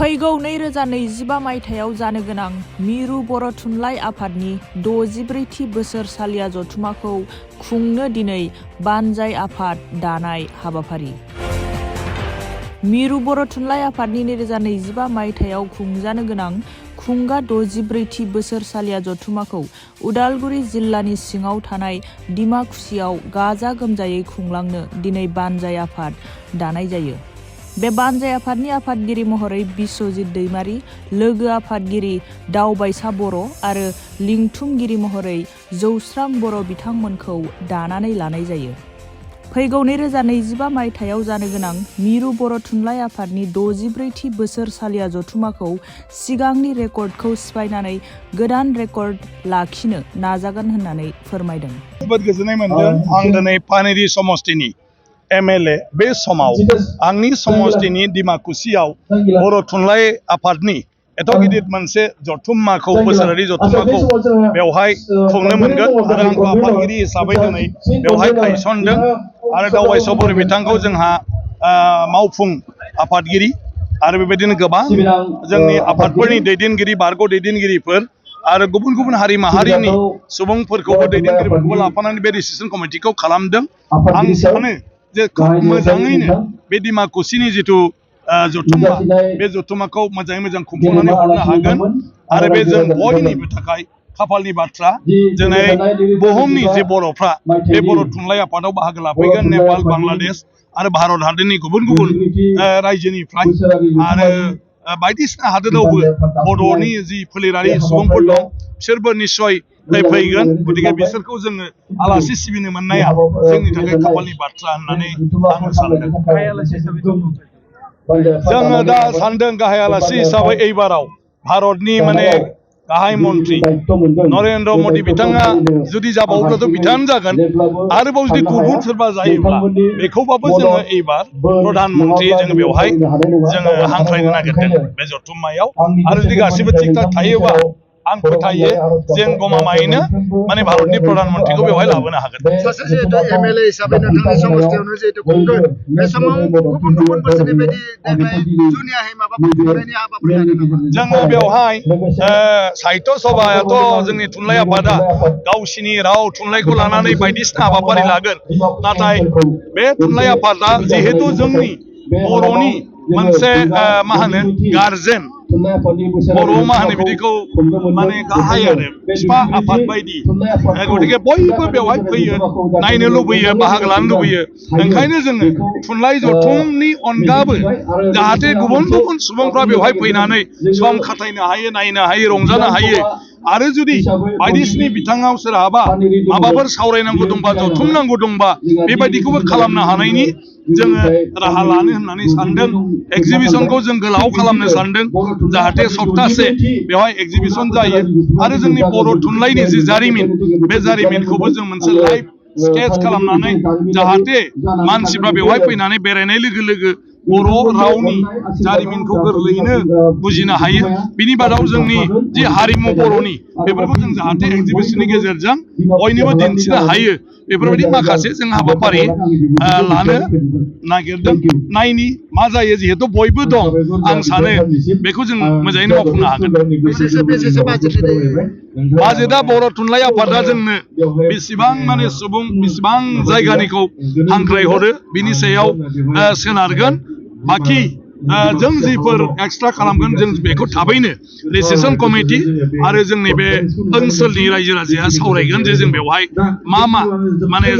फैगौ 2025 मायथाइयाव जानो गोनां मिरु बर' थुनलाइ आफादनि 64थि बोसोरसालिया जथुमाखौ खुंनो दिनै बानजाय आफाद दानाय हाबाफारि। मिरु बर' थुनलाइ आफादनि 2025 मायथाइयाव खुंजानो गोनां खुंगा 64थि बोसोरसालिया जथुमाखौ उदालगुरि जिल्लानि सिङाव थानाय डिमाकुसियाव गाजा गोमजायै खुंलांनो दिनै बानजाय आफाद दानाय जायो। बे बानजाय आफादनि आफादगिरि महरै बिश्वजित दैमारी, लोगो आफादगिरि दावबायसा बर' आरो लिंथुमगिरि महरै जौस्रां बर' बिथांमोनखौ दानानै लानाय जायो। फैगौ 2025 मायथाइयाव जानो गोनां मिरु बर' थुनलाइ आफादनि 64थि बोसोरसालिया जथुमाखौ सिगांनि रेकर्डखौ सिफायनानै गोदान रेकर्ड लाखिनो नाजागोन होननानै फोरमायदों। जोबोद गोजोननाय मोनदों। आं दिनै पानेरि समष्टिनि MLA बे समाव आंनि समष्टिनि डिमाकुसियाव बर' थुनलाइ आफादनि एथ' गिदिर मोनसे जथुम्माखौ बोसोरारि जथुम्माखौ बेवहाय खुंनो मोनगोन आरो आंखौ आफादगिरि हिसाबै दिनै बेवहाय गायसनदों आरो दावबायसा बर' बिथांखौ जोंहा मावफुं आफादगिरि आरो बेबायदिनो गोबां जोंनि आफादफोरनि दैदेनगिरि बारग' दैदेनगिरिफोर आरो गुबुन गुबुन हारि माहारिनि सुबुंफोरखौबो दैदेनगिरिफोरखौबो लाफानानै बे डिसिसन कमिटिखौ खालामदों। आं सानो जे खोब मोजाङैनो बे डिमाकुसिनि जिथु जथुम्मा बे जथुम्माखौ मोजाङै मोजां खुंफुंनानै हरनो हागोन आरो बे जों बयनिबो थाखाय खाफालनि बाथ्रा दिनै बुहुमनि जे बर'फ्रा बे बर' थुनलाइ आफादाव बाहागो लाफैगोन। नेपाल, बांलादेश आरो भारत हादरनि गुबुन गुबुन रायजोनिफ्राय आरो बायदिसिना हादोरावबो बर'नि जि फोलेरारि सुबुंफोर दं बिसोरबो निस्सय फैगोन। गतिके बिसोरखौ जोङो आलासि सिबिनो मोननाया जोंनि थाखाय खाफालनि बाथ्रा होननानै आं सानदों। जोङो दा सानदों गाहाय आलासि हिसाबै एबाराव भारतनि गाहाय मन्त्रि नरेन्द्र मदि बिथाङा जुदि जाबावोब्लाथ' बिथाङानो जागोन। आरोबाव जुदि गुबुन सोरबा जायोब्ला बेखौबाबो जोङो एबार प्रधान मन्त्रि जोङो बेवहाय जोङो हांख्रायनो नागिरदों बे जथुम्मायाव। आरो जुदि गासिबो थिग थाक थायोबा आं फोथायो जों गमामायैनो भारतनि प्रधान मन्त्रिखौ बेवहाय लाबोनो हागोन। सासे जिहेतु MLA हिसाबै नोंथांनि समस्थियावनो जिहेतु खुंगोन बे समाव गुबुन गुबुन बोसोरनि बायदि देग्लाय जुनियाहै माबाफोर खुंनायनि हाबाफारि लागोन नामा? जोङो बेवहाय साहित्य सभायाथ' जोंनि थुनलाइ आफादा गावसिनि राव थुनलाइखौ लानानै बायदिसिना हाबाफारि लागोन। नाथाय बे थुनलाइ आफादा जिहेतु जोंनि बर'नि मोनसे गारजेन बर' बिदिखौ गाहाय आरो बिफा आफाद बायदि। गतिके बयबो बेवहाय फैयो, नायनो लुबैयो, बाहागो लानो लुबैयो। ओंखायनो जोङो थुनलाइ जथुमनि अनगाबो जाहाथे गुबुन गुबुन सुबुंफ्रा बेवहाय फैनानै सम खाथायनो हायो, नायनो हायो, रंजानो हायो। आरो जुदि बायदिसिना बिथाङाव सोरहाबा माबाफोर सावरायनांगौ दंबा, जथुम नांगौ दंबा बेबायदिखौबो खालामनो हानायनि जोङो राहा लानो होननानै सानदों। एक्जिबिसनखौ जों गोलाव खालामनो सानदों जाहाथे सप्तासे बेवहाय एक्जिबिसन जायो आरो जोंनि बर' थुनलाइनि जि जारिमिन बे जारिमिनखौबो जों मोनसे लाइभ स्केच खालामनानै जाहाथे मानसिफ्रा बेवहाय फैनानै बेरायनाय लोगो लोगो बर' रावनि जारिमिनखौ गोरलैयैनो बुजिनो हायो। बिनि बादाव जोंनि जि हारिमु बर'नि बेफोरखौ जों जाहाथे एक्जिबिसननि गेजेरजों बयनोबो दिन्थिनो हायो। बेफोरबायदि माखासे जों हाबाफारि लानो नागिरदों। नायनि मा जायो, जिहेतु बयबो दं आं सानो बेखौ जों मोजाङैनो मावफुंनो हागोन। बाजेटआ बर' थुनलाइ आफादा जोंनो बेसेबां सुबुं बेसेबां जायगानिखौ हांख्रायहरो बिनि सायाव सोनारगोन। बाखि जों जिफोर एक्सट्रा खालामगोन जों बेखौ थाबैनो रिसेसन कमिटि आरो जोंनि बे ओनसोलनि रायजो राजाया सावरायगोन जे जों बेवहाय मा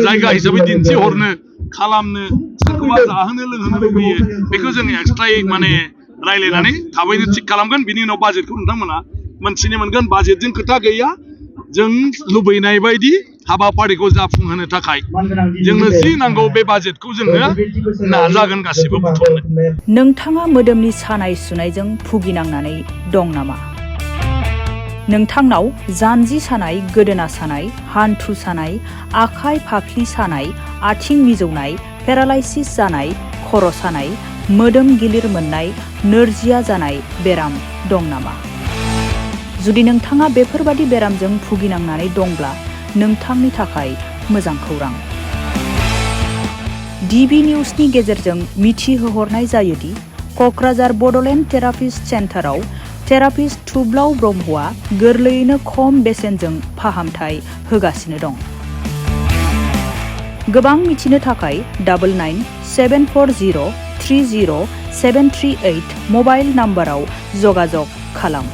जायगा हिसाबै दिन्थिहरनो खालामनो सोरखौबा जाहोनो लोंहोनो लुबैयो बेखौ जों एक्सट्रायै रायलायनानै थाबैनो थिग खालामगोन। बिनि उनाव बाजेटखौ नोंथांमोना मोनथिनो मोनगोन। बाजेटजों खोथा गैया, जों लुबैनाय बायदि हाबाफारिखौ जाफुंहोनो थाखाय जोंनो जि नांगौ बे बाजेटखौ जोङो नाजागोन गासिबो बुथुमनो। नोंथाङा मोदोमनि सानाय सुनायजों भुगिनांनानै दं नामा? नोंथांनाव जानजि सानाय, गोदोना सानाय, हान्थु सानाय, आखाइ फाफ्लि सानाय, आथिं मिजौनाय, पेरालाइसिस जानाय, खर' सानाय, मोदोम गिलिर मोननाय, नोरजिया जानाय बेराम दं नामा? जुदि नोंथाङा बेफोरबादि बेरामजों भुगिनांनानै दंब्ला नोंथांनि थाखाय मोजां खौरां। DB निउसनि गेजेरजों मिथिहोहरनाय जायोदि क'क्राझार बड'लेण्ड थेरापिस्ट सेन्टाराव थेरापिस्ट थुब्लाव ब्रह्मआ गोरलैयैनो खम बेसेनजों फाहामथाय होगासिनो दं। गोबां मिथिनो थाखाय 9974030738 मबाइल नाम्बाराव जगाजग खालाम।